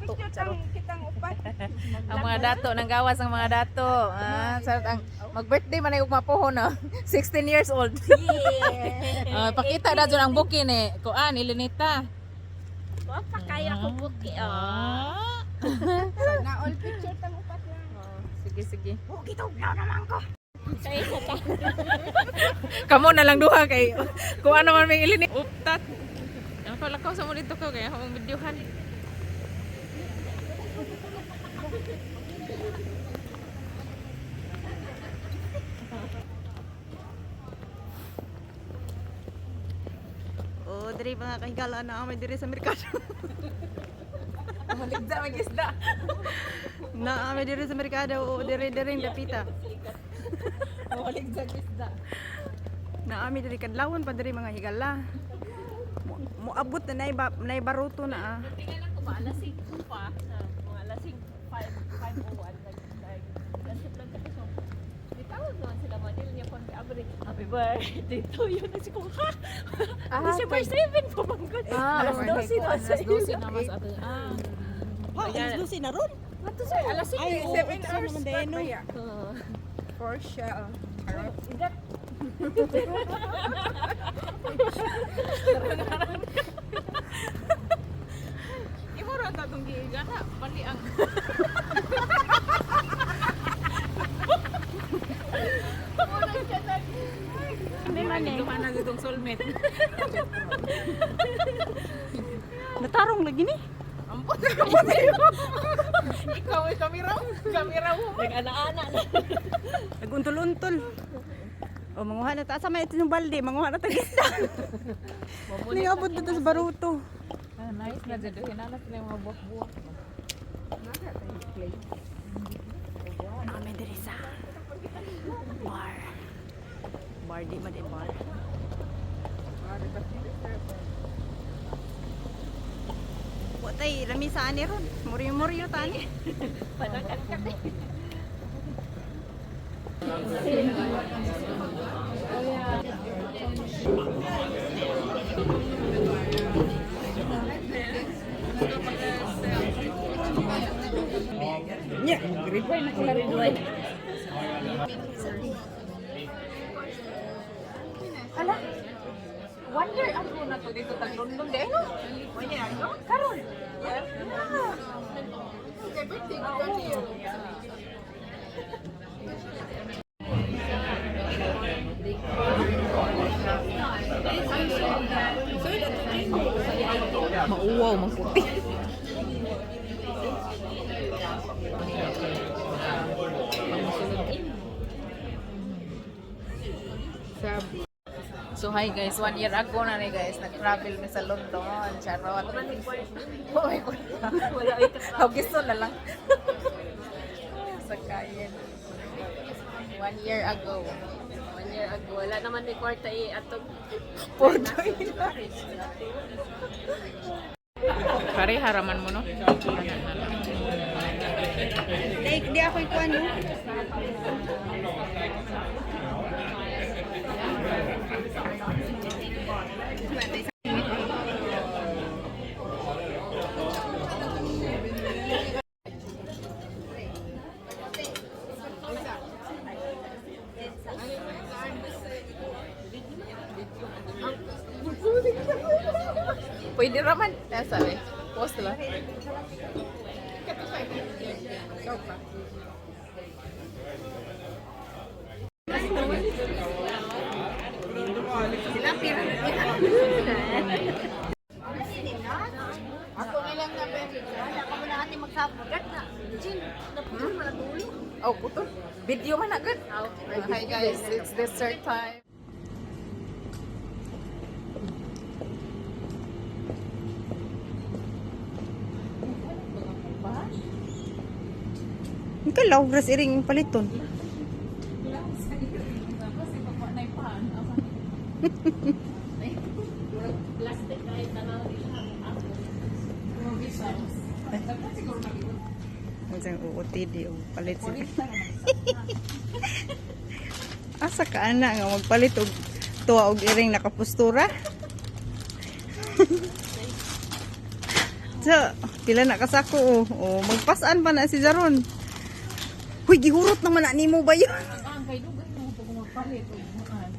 dato. Charot. Kitang upat. Ang mga dato, nang gawas ang mga dato. Ah, sarap ang mag-birthday man ay ugma pohon no. 16 years old. Yeah. Ah, pakita na dyan ang bukin eh. Kuan, Ilinita. Wa pa kaya ko buki oh. Ah. Sana all picture tang upat lang. Sige, sige. Oh, gitugnaw naman ko. Kay sa ta. Kamo na lang duha kay kung ano man may Ilinita. Uptat. Ang palakaw sa mo dito ko kaya akong videohan. Oh, diri mga kahigala na kami diri sa merkado. Maligda magisda. Na kami diri sa merkado, oh, diri diri dapita. Maligda gisda. Na kami diri kadlawon pa diri mga higala. Moabot na nay baruto na ah. Tingnan lang ko ba alas 5 pa. Mga alas 5 5:01 nag nag lang ka so. Ditawag naman sila Manil niya kon abre. Happy birthday to you na si ko ha. Ah, December 7 pa manggod. Alas 12 na sa Alas 12 na mas ato. Ah. Ha, alas 12 na ron. Ato sir, alas 5. Ay, oo, ito naman din no. For shell. Igat. Imo ra ta tong gigana, bali ang Hindi man eh. duha na ditong soulmate. Natarong lagi ni. Ampot. Ikaw ay kamera, kamera mo. Nag-ana-ana na. Naguntol-untol. O, manguha na ta. Asa may itong balde, manguha na ta gisda. Niabot na ta sa baruto. Ah, nice na jud hinala sila yung mga buwak-buwak. Kami diri sa bar. Bar di man di bar. Watay, lamisa ani ron. Muryo-muryo tani. Panakan ka. Nya, rewind na kula rewind. Ala. Wonder ang na to dito tag London di no? Karon. Yeah. Mauwaw man puti. So hi guys, 1 year ago na ni guys, nag-travel mi sa London, charot. Oh my God. Wala ay Hagison na lang. Sa kain. 1 year ago. 1 year ago. Wala naman ni kwarta eh atong Porto Pare haraman mo no? Di, di ako ikuan no. Pwede raman. Eh, sabi. Post lang. Ako na lang na pero. Wala ka mo na ate magsabagat na. Jin, naputol mo na dulo. Oh, putol. Video man agad. Hi guys, it's dessert time. Ikaw lawras iring paliton. Plastic kahit tanaw nila. Ang OOTD o palit sila. Asa ka ana nga magpalit og tuwa og iring nakapustura? So, Pila na kasako oh. Oh, magpasan pa na si Zaron. Huy, gihurot naman na nimo ba yun? Ang kay dugay mo pag magpalit og bukan.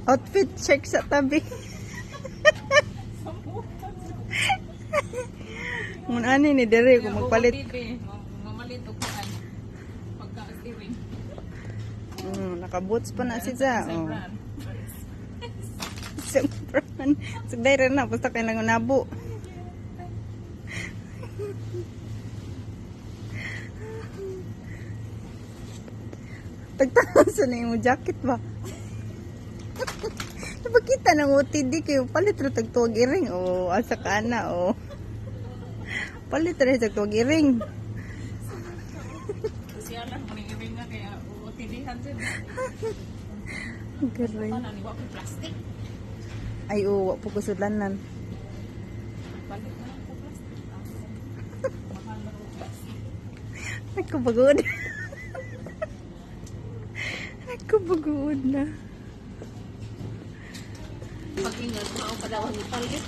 Outfit check sa tabi. Mun ani ni dere kung magpalit. Mamalit og kuan. Pagka steering. Nakaboots pa na si Za. Oh. Brand. Isang brand. Sugday ra na basta kay nang nabo. Tagtaon sa na imo jacket ba? Napakita ng OTD kayo palit ra tag tuwag iring. Oh, asa ka na oh. Palit ra tag tuwag iring. Sosialan mo ning iring nga kaya utilihan jud. Garay. Paano ni wa ko plastic. Ay, oh, wa po ko sudlanan. Palit na lang ko plastic. Mahal na ko plastic. Nagkabagod. Nagkabagod na. Pag-ingat, mao pa daw ang ipalit.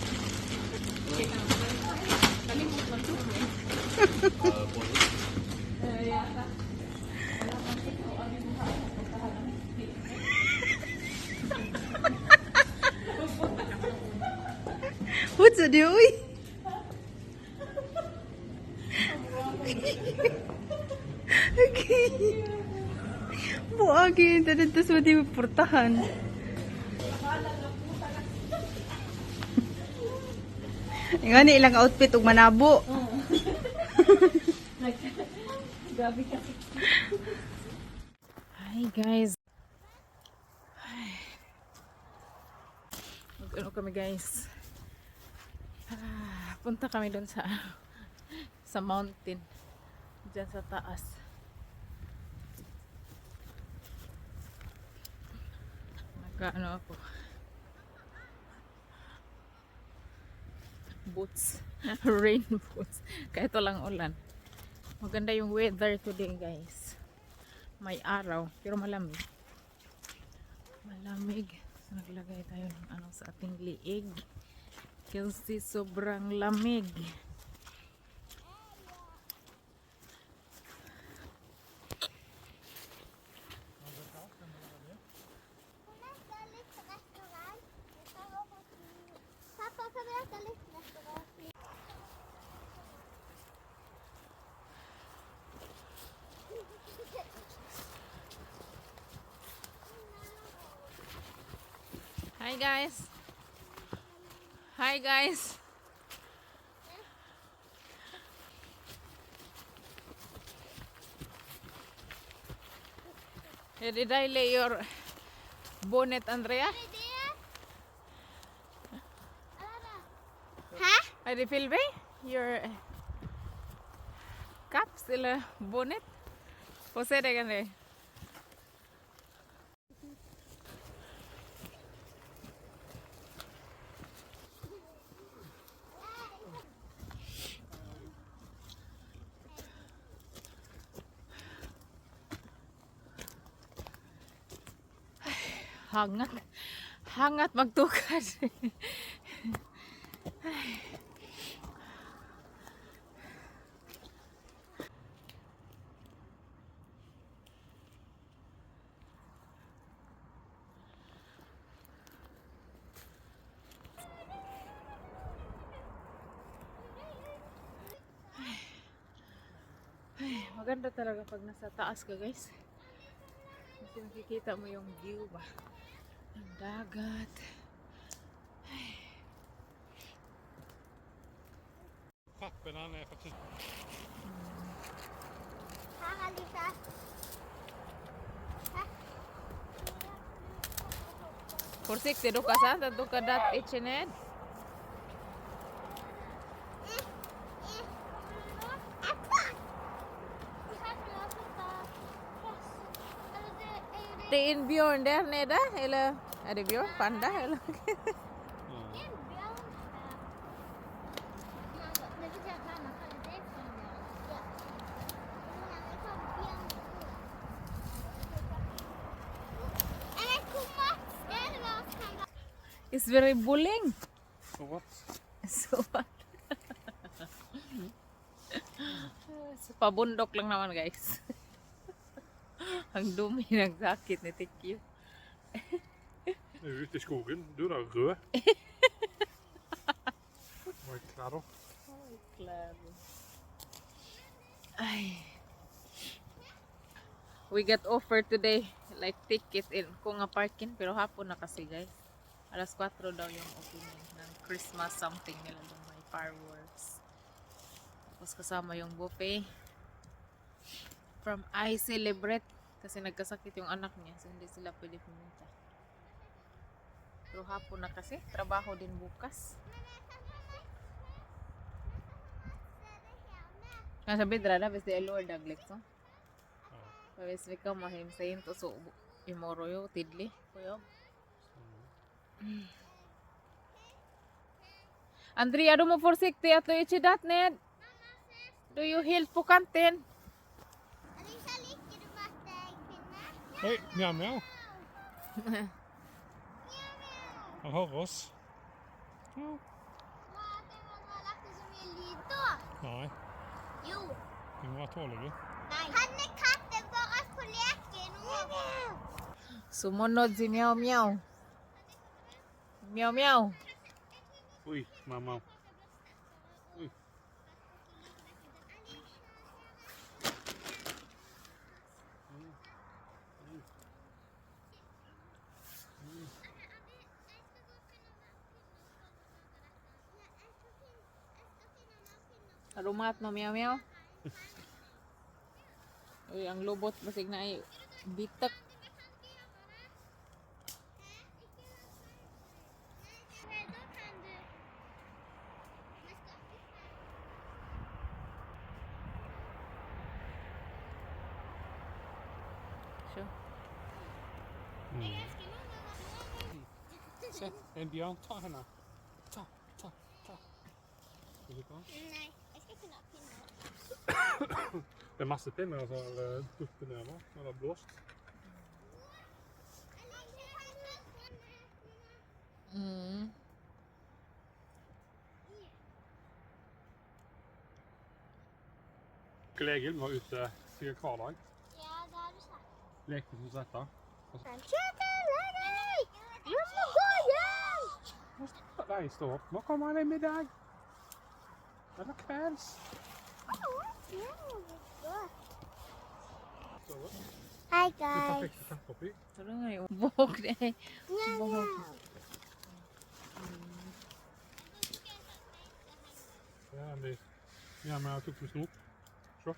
Kalimot man to. What's it doing? Okay. Buagi yung tanan tas mati portahan. Nga ni ilang outfit ug manabo. Grabe kasi. Hi guys. Ay. Mag-ano kami guys. Ah, punta kami doon sa sa mountain. Diyan sa taas. Nagkaano ako. Boots. Rain boots. Kahit walang ulan. Maganda yung weather today guys. May araw pero malamig, malamig. So naglagay tayo ng ano sa ating liig kasi sobrang lamig. Pappa, kan vi äta lite? Hi guys. Hi guys. Eh, did I lay your bonnet, Andrea? Hæ? Är det Filby? Your caps eller bonnet? Få se det, Andrea. Hangat. Hangat magtukad. Ay, maganda talaga pag nasa taas ka, guys. Kasi makikita mo yung view ba ng dagat. Papperna är faktiskt Her er Lisa. Försiktig, du kan sant att du kan datt inte ned. Det är en björn där nere, eller är det björn? Panda eller? It's very bullying. So what? So what? Sa pabundok lang naman, guys. Ang dumi ng jacket ni Tikyo. Ute i skogen. Du er da rød. Og klær, da. Claro. Ay. We got offer today, like ticket in Kunga Parkin, pero hapon na kasi, guys. Alas 4 daw yung opening ng Christmas something nila doon, may fireworks. Tapos kasama yung buffet from I Celebrate kasi nagkasakit yung anak niya, so hindi sila pwede pumunta. Pero hapon na kasi, trabaho din bukas. Kanske bättre där hvis det är lördag liksom. Ja. Hvis vi kommer hem sent och så imorgon jo tidlig på jobb. Andrea, du må försiktig att du inte datt ned. Du är ju helt på kanten. Alicia, liker du at jeg finner? Oi, mjau, mjau. Han hører oss. Ja. Hva at jeg må ha lagt det så mye lyd da? Nei, Jo. vi må være tålige. Nei. Han er katten vår på leken. Sumunod si Meow Meow. Meow Meow. Oi, mamma. Oi. Har du mat no, Meow Meow? Uy, ang lubot basig na ay bitak. Nei, da kan du. Vi skal ikke. Sure. Se, en bjørn. Ta henne. Ta, ta, ta. Vil du ta? Nei, jeg skal finne pinner. Det er masse pinner som har datt ned nå når det har blåst. Onkel Egil var ute sikkert hver dag. Ja, det har du sagt. Lekte som svetta. Jeg må gå hjem! Nei, stå opp. Nå kommer han i middag. Eller kvelds. Stå opp. Hi Du guys. perfekte katt oppi. Tara nga yung buhok ni. Buhok. Ja, det ja, men jeg tok med snop. Se.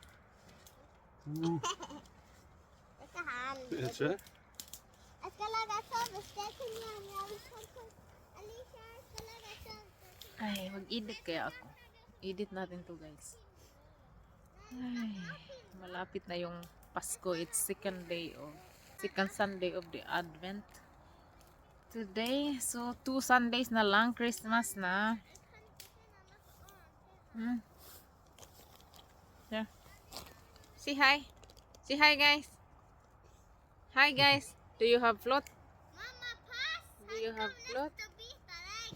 Jeg skal ha en Det er ikke? Jeg skal lage et sovested til Mjau. Alicia, jeg skal lage et sovested til Ay, mag-edit kaya ako. Edit natin to, guys. Ay, malapit na yung Pasko. It's second Sunday of the Advent. Today, so 2 Sundays na lang, Christmas na. Yeah. Say hi. Say hi, guys. Hi, guys. Do you have float? Mamma, pass! Do you have float? Til å bite deg.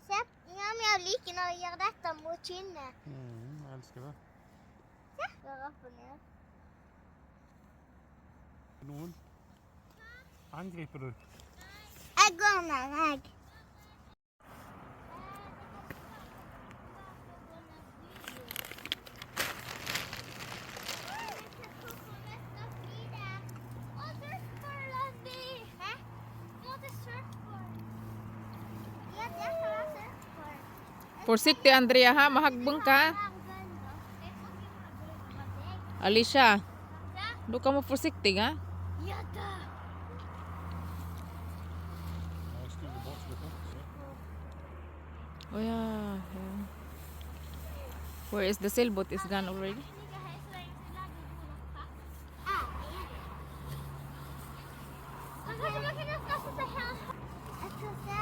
Se, Mjau Mjau liker når jeg gjør dette mot kinnet. Jeg elsker det. Se, går opp og ned. Noen angriper du. Jeg går ned, jeg. Forsiktig, Andrea, ha? Mahagbong ka. Alicia, do ka mo forsiktig, ha? Ja da. Jeg stuer bort litt. Se. Oh, yeah. Where is the sailboat? Is gone already? Kanskje man kunne skaffe seg her. Jeg skal se.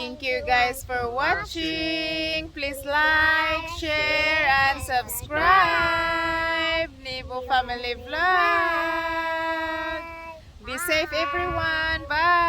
Thank you guys for watching. Please like, share, and subscribe. Nibo Family Vlog. Be safe, everyone. Bye.